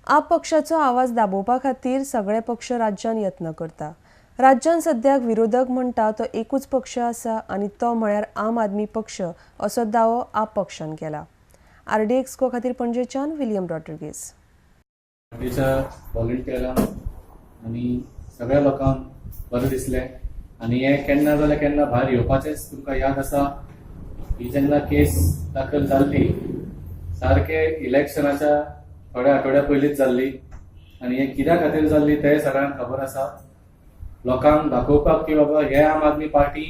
आप पक्षाचो आवाज दाबोवपा खातीर सगळे पक्ष राज्यान यत्न करता. राज्यान सद्याक विरोधक म्हणटा तो एकूच पक्ष आसा आनी तो म्हळ्यार आम आदमी पक्ष, असो दावो आप पक्षान केला. आरडीएक्स गो खातीर पणजेच्यान विलियम रॉड्रिगीस. पार्टीच्या व्हॉलंटियरांक आनी सगळ्या लोकांक बरें दिसलें आनी हें केन्ना जाल्यार केन्ना भायर येवपाचेंच. तुमकां याद आसा, ही जेन्ना केस दाखल जाल्ली, सारके इलेक्शनाच्या थोड्या आठवड्या पयलींच जाल्ली आनी हें कित्या खातीर जाल्ली तें सगळ्यांक खबर आसा. लोकांक दाखोवपाक की बाबा, हे आम आदमी पार्टी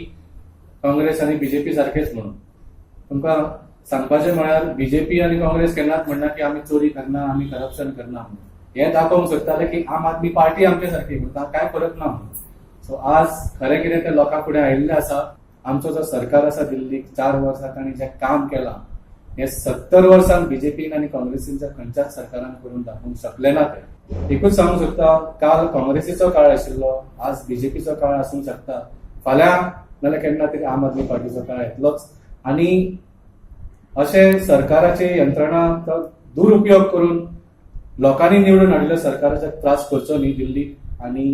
काँग्रेस आनी बीजेपी सारकेच म्हणून. तुमकां सांगपाचें म्हळ्यार, बीजेपी आनी काँग्रेस केन्नाच म्हणना की आमी चोरी करना, आमी करप्शन करना म्हणून. हे दाखोवंक सोदताले की आम आदमी पार्टी आमचे सारकी म्हणून, कांय फरक ना म्हणून. सो आज खरें कितें तें लोकां फुडें आयिल्लें आसा. आमचो जो सरकार आसा दिल्लीक, 4 वर्सां तांणी जें काम केलां, हें 70 वर्सां बीजेपीन आनी काँग्रेसीच्या खंयच्याच सरकारान करून दाखोवंक शकले ना. ते एकूच सांगूंक सोदता, काल काँग्रेसीचो काळ आशिल्लो, आज बीजेपीचो काळ आसूंक शकता, फाल्यां नाल्यार केन्ना तरी आम आदमी पार्टीचो काळ येतलोच. आनी अशें सरकाराचे यंत्रणा दुरुपयोग करून लोकांनी निवडून हाडिल्ल्या सरकाराचो त्रास करचो न्ही दिल्लीक. आनी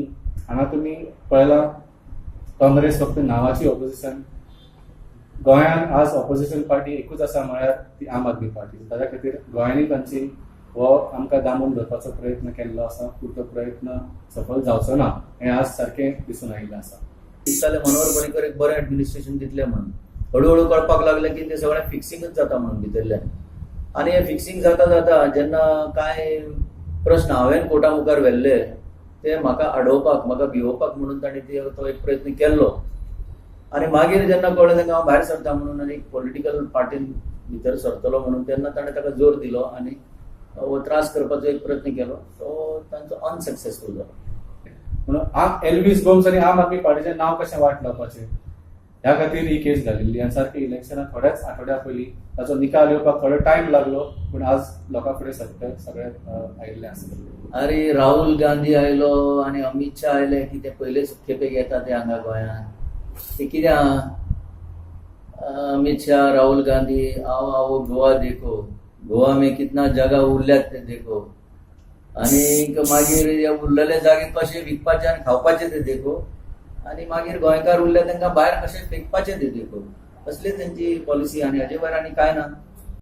हांगा तुमी पळयलां, काँग्रेस फक्त नांवाची ऑपोजिशन. गोंयांत आज ऑपोजिशन पार्टी एकूच आसा, म्हळ्यार ती आम आदमी पार्टी. ताच्या खातीर गोंयांनी तांची हो आमकां दामून धरपाचो प्रयत्न केल्लो आसा, पूण तो प्रयत्न सफल जावचो ना हें आज सारकें दिसून आयिल्लें आसा. दिसतालें मनोहर पर्रीकर एक बरें एडमिनिस्ट्रेशन दितलें म्हणून. हळू हळू कळपाक लागलें की ते सगळें फिक्सिंगच जाता म्हणून भितरल्यान. आनी हें फिक्सिंग जाता जाता जेन्ना कांय प्रस्न हांवें कोर्टा मुखार व्हेल्ले, ते म्हाका अडोवपाक, म्हाका भिवोवपाक म्हणून तांणी तो एक प्रयत्न केल्लो. आनी मागीर जेन्ना कळ्ळें तांकां हांव भायर सरता म्हणून आनी पॉलिटिकल पार्टीन भितर सरतलो म्हणून, तेन्ना ताणें ताका जोर दिलो आनी हो त्रास करपाचो एक प्रयत्न केलो. तो तांचो अनसक्सेसफूल जालो. म्हणून एल्वीस गोम्स आनी आम आदमी पार्टीचें नांव कशें वाट लावपाचें ह्या खातीर ही केस घालिल्ली. आनी सारकी इलेक्शना थोड्याच आठवड्या पयलीं ताचो निकाल येवपाक थोडो टायम लागलो, पूण आज लोकां फुडें सत्य सगळें आयिल्लें आसा. अरे, राहुल गांधी आयलो आनी अमित शाह आयले की ते पयलेच खेपेक येता ते हांगा गोंयांत. ते कितें आहा, अमित शाह, राहुल गांधी, आओ आओ गोवा देखो, गोवा में कितना जागा उरल्यात ते देखो आनी मागीर हे उरलेले जागे कशे विकपाचे आनी खावपाचे ते देखो आनी मागीर गोंयकार उरले तांकां भायर कशे फेकपाचे ते देखो, असली तेंची पॉलिसी. आनी हाजे भायर आनी कांय ना.